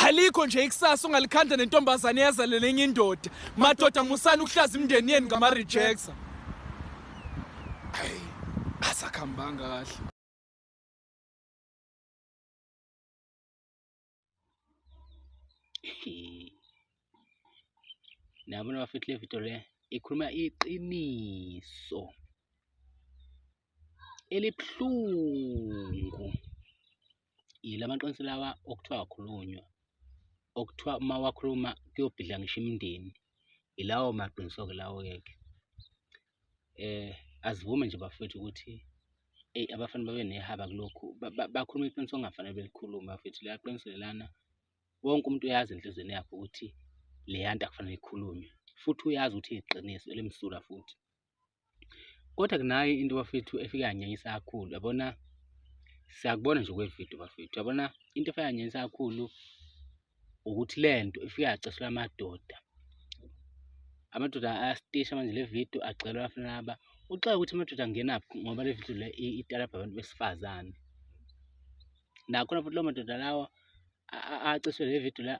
Alikho nje ikusasa ungalikhanda nentombazane eyazalela enye indoda. Madoda musani ukuhlaza imindeni yenu ngama-rejects. Hayi, asakhambanga kahle. Niyabona bafethu, le video le ikhuluma iqiniso elibuhlungu. Yila maqiniso lawa okuthiwa akhulunywa, okuthiwa uma wakhuluma kuyobhidla ngisho imindeni. Yilawo maqiniso-ke lawo-ke ke. Asivume nje bafethu ukuthi eyi abafana babe nehaba kulokhu, bakhuluma iqiniso okungafanele belikhulume bafethu. Lela qiniso lelana wonke umuntu uyazi enhliziyweni yakhe ukuthi leya nto akufanele ikhulunywe, futhi uyazi ukuthi iyiqiniso elimsulwa futhi. Kodwa kunayo into bafethu efike yanyanyisa kakhulu, yabona siyakubona nje kwe-video bafethu, yabona into efike yanyanyisa kakhulu ukuthi le nto ifike yacasula amadoda. Amadoda ayasitisha manje le video, agxelwa abafana laba. Uxake ukuthi amadoda angenaphi ngoba le video le italabha abantu besifazane. Nakhona futhi lawo madoda lawa acishe le video la,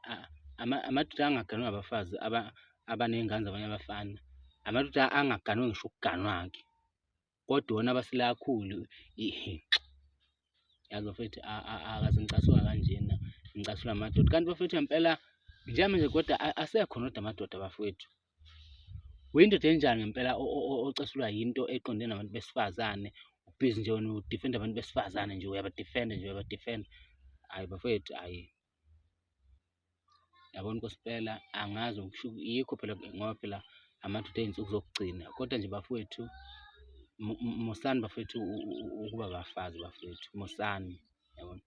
amadoda angaganwe abafazi abaney'ngane zabanye abafana, amadoda angaganwe ngisho ukuganwa-ke, kodwa wona abasile kakhulu. Yazi bafethu, akaze ngicasuka kanjena, ngicasula amadoda. Kanti bafethu ngempela njengamanje kodwa asekhona kodwa amadoda bafowethu. Uyindoda enjani ngempela ocasulwa yinto eqondene nabantu besifazane, ubhizi nje wena udifenda abantu besifazane nje, uyabadifenda nje, uyabadifenda. Hhayi bafowethu, hhayi. Yabona Nkosi impela angazi ukusho yikho phela ngoba phela amadoda ey'nsuku zokugcina, kodwa nje bafowethu musani bafowethu ukuba abafazi bafowethu, musani yabona.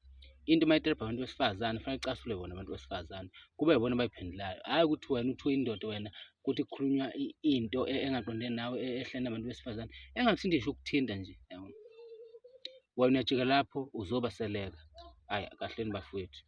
Into uma itelebha abantu besifazane kufanele icasule bona abantu besifazane, kube yibona abayiphendulayo, hhayi ukuthi wena uthi uyindoda wena kuthi kukhulunywa into engaqondene nawe ehlelene nabantu besifazane engakuthinti ngisho ukuthinta nje, yabona. Wena uyajika lapho uzobaseleka. Hhayi kahleni bafowethu.